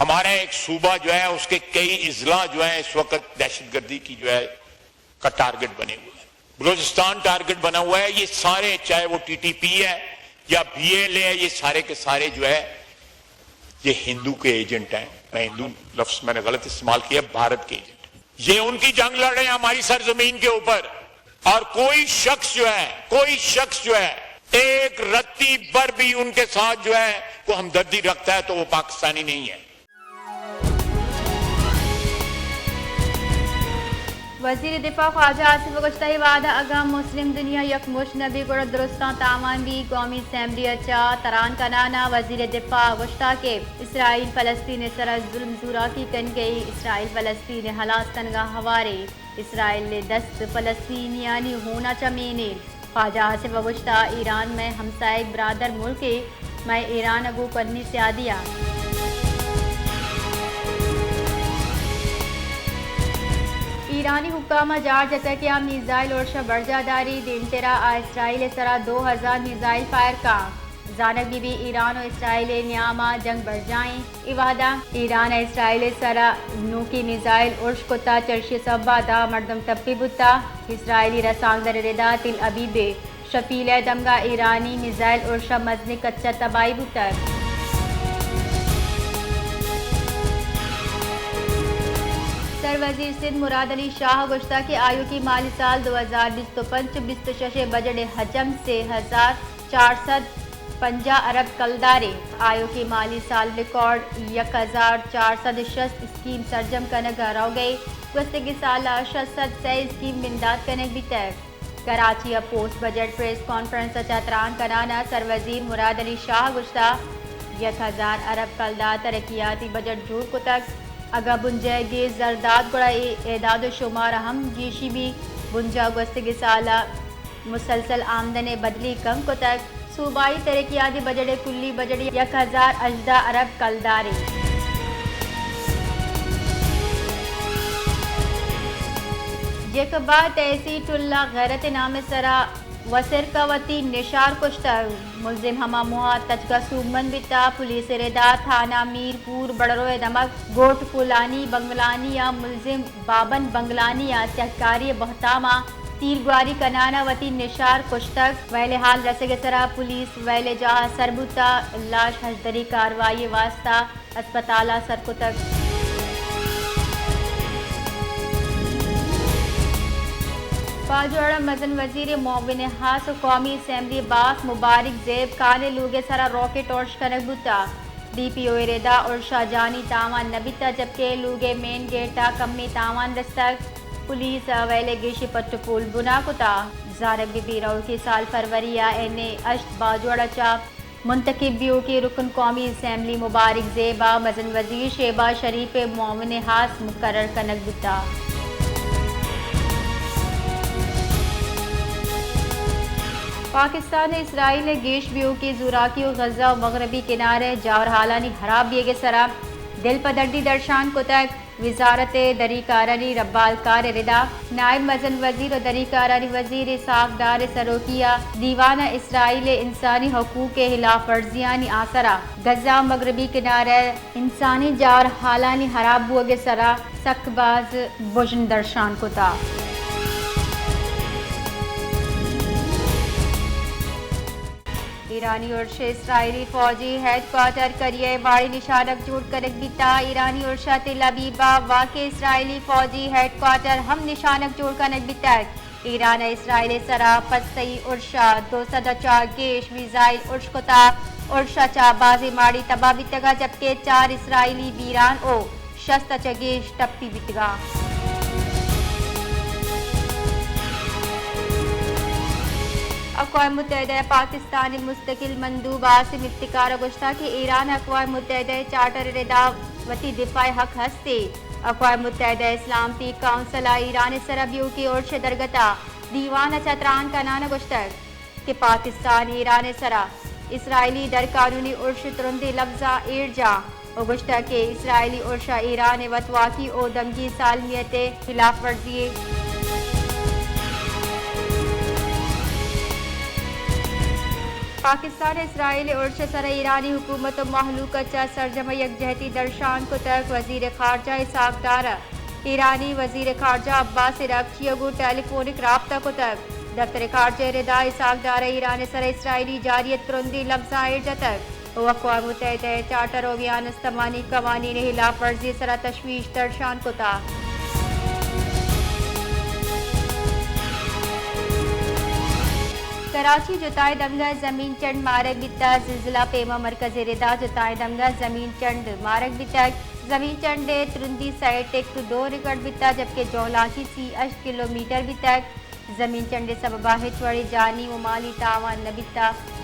ہمارا ایک صوبہ جو ہے، اس کے کئی اضلاع جو ہیں، اس وقت دہشت گردی کی جو ہے، کا ٹارگٹ بنے ہوئے ہیں۔ بلوچستان ٹارگٹ بنا ہوا ہے۔ یہ سارے، چاہے وہ ٹی ٹی پی ہے یا بی ایل اے ہے، یہ سارے کے سارے جو ہے، یہ ہندو کے ایجنٹ ہیں۔ میں ہندو لفظ میں نے غلط استعمال کیا، بھارت کے ایجنٹ۔ یہ ان کی جنگ لڑ رہے ہیں ہماری سرزمین کے اوپر۔ اور کوئی شخص جو ہے، کوئی شخص جو ہے، ایک رتی بھر بھی ان کے ساتھ جو ہے، وہ ہمدردی رکھتا ہے، تو وہ پاکستانی نہیں ہے۔ وزیر دفاع خواجہ آصف ء گوشتہ، اے وہد ء اگاں مسلم دنیا یکمشت نہ بی گڑا درستاں تاوان بی۔ قومی اسمبلی ء چہ تران کنان ء وزیر دفاع ء گوشتہ کہ اسرائیل فلسطین ء سر ء ظلم زوراکی کنگ ء، اسرائیل فلسطین ء ہلاس کنگ ء ہوارے، اسرائیل ء دست فلسطینیانی ہون ء چمین ء۔ خواجہ آصف ء گوشتہ، ایران مئے ہمساہگ برادر ملکے، مئے ایران ء گوں کنی سیادی ء۔ ایرانی حکام ء جار جتگ کہ آ میزائل ارش ء برجاہ داری، دیمترا آ اسرائیل ء سرا دو ہزار میزائل فائر کاں۔ زانگ بہ بی ایران و اسرائیل ء نیام ء جنگ برجاہ انت۔ اے وہدا ایران ء اسرائیل ء سرا نوکیں میزائل ارش کتا، چرشی ء سبب ء دہ مردم ٹپی بوتا۔ اسرائیلی رسانکدر ء ردا تل ابیب ء شفیلہ ء دمگا ایرانی میزائل ارش ء مزنیں کچ ء تباہی بوتگ۔ سر وزیر سندھ مراد علی شاہ ء گوشتگ کہ آیوکیں مالی سال دو ہزار بیست و پنچ بیست و شش ء بجٹ ء حجم سے ہزار چار سد پنجاہ ارب کلدار انت۔ آیوکیں مالی سال ریکارڈ یک ہزار چار سد شست اسکیم سرجم کنگ ء روگ ء، گوستگیں سال ء شش سد سئے اسکیم بندات کنگ بیتگ۔ کراچی ء پوسٹ بجٹ پریس کانفرنس ء چہ تران کنان ء سروزیر مراد علی شاہ ء گوشتہ، یک ہزار ارب کلدار ترقیاتی بجٹ جوڑ کتگ۔ اگاں بنجاہ ء گیش زر دات گڑا اے اعداد و شمار ء ہم گیشی بیت۔ بنجاہ ء گوستگیں سال ء مسلسل آمدن ء بدلی کم کتگ۔ صوبائی ترقیاتی بجٹ ء کلی بجٹ یک ہزار ہژدہ ارب کلدار انت۔ جیکب ء تحصیل ٹلہ غیرت ء نام ء سرا وسرک ء وتی نشار کشتگ۔ ملزم ہما موہ ء تچگ ء سوبمند بیتگ۔ پولیس ء ردا تھانہ میر پور بڑرو ء دمگ گوٹ پولانی بنگلانی ء ملزم بابن بنگلانی ء سیاہکاری ء بہتام ء تیرگواری کنان ء وتی نشار کشتگ۔ ویل ء حال رسگ ء سرا پولیس ویل ء جاہ ء سر بوتگ، لاش ہژدری کاروائی ء واستہ ہسپتال ء سر کتگ۔ باجوڑ ء مزن وزیر ء معاون خاص ء قومی اسمبلی باس مبارک زیب کان ء لوگ ء سرا راکٹ ارش کنگ بوتگ۔ ڈی پی او ء ردا ارش ء جانی تاوان نہ بیتگ، جبکہ لوگ ء مین گیٹ ء کمیں تاوان رستگ۔ پولیس ء ویل ء گیشیں پٹ ء پول بنا کتگ۔ زانگ بہ بیت روکی سال فروری ء این اے ہشت باجوڑ ء چہ منتخب بیوکیں رکن قومی اسمبلی مبارک زیب ء مزن وزیر شہباز شریف ء معاون خاص مقرر کنگ بوتگ۔ پاکستان ء اسرائیل ء گیش بیوکیں زوراکی و غزہ و مغربی کنارہ جاورحالانی ہراب بیگ ء سرا دل پدردی درشان کتگ۔ وزارت دری کارانی ربال کار ء ردا نائب مزن وزیر و دری کارانی وزیر اسحاق ڈار ء سروکی ء دیوان ء اسرائیل ء انسانی حقوق ء ہلاف ورزیانی آسرا غزہ ء مغربی کنارہ انسانی جاور حالانی ہراب بوگ ء سرا سک باز بژن درشان کتا۔ ایرانی ارش اسرائیلی فوجی ہیڈ کوارٹر کریہ واڑی نشانک جوڑ کنگ بیتا۔ ایرانی ارش تل ابیب ء واقع اسرائیلی فوجی ہیڈ کوارٹر ہم نشانک جوڑ کنگ بیتگ۔ ایران ء اسرائیل ء سرا پسئی ارش ء دو سد ء چار گیش میزائل ارش کتا۔ ارش ء چہ بازیں ماڑی تباہ بیتگ ء جبکہ چار اسرائیلی بیران و شست ء چہ گیش ٹپی بیتگاں۔ اقوام متحدہ ء پاکستان ء مستقل مندوب عاصم افتخار ء گوشتگ کہ ایران ء اقوام متحدہ ء چارٹر ء ردا وتی دفاع ء حق ہست ء۔ اقوام متحدہ ء سلامتی کونسل ء ایران ء سرا بیوکیں ارش ء درگت ء دیوان ء چہ تران کنان ء گوشتگ کہ پاکستان ایران ء سرا اسرائیلی درقانونی ارش ترندیں لبزاں ایر جاں و گوشتگ کہ اسرائیلی ارش ء ایران ء وتواکی و دمگی سالمیت ء ہلاف ورزی یے۔ پاکستان ءَ اسرائیل ءِ ارش ءِ سرا ایرانی حکومت ءُ مہلوک ءَ چہ سرجم ءَ یکجہتی درشان کتگ۔ وزیر خارجہ اسحاق ڈار ءَ ایرانی وزیر خارجہ عباس عراقچی ءَ گوں ٹیلی فونک رابطہ کتگ۔ دفتر خارجہ ءِ ردا اسحاق ڈار ءَ ایران ءِ سرا اسرائیلی جارحیت ءَ ترندیں لبزاں ایر جتگ ءُ اقوام متحدہ ءِ چارٹر ءُ میان استمانی قوانین ءِ ہلاپ ورزی ءِ سرا تشویش درشان کتگ۔ کراچی جتائیں دمگاں زمین چنڈ مارگ بیتگ۔ زلزلہ پیما مرکز ءِ ردا جتائیں دمگاں زمین چنڈ مارگ بیتگ۔ زمین چنڈ ءِ ترندی سئے ٹک دو ریکارڈ بیتگ، جبکہ جہلانکی سی ہشت کلومیٹر بیتگ۔ زمین چنڈ ءِ سبب ءَ ہچ وڑیں جانی ءُ مالی تاوان نہ بیتگ۔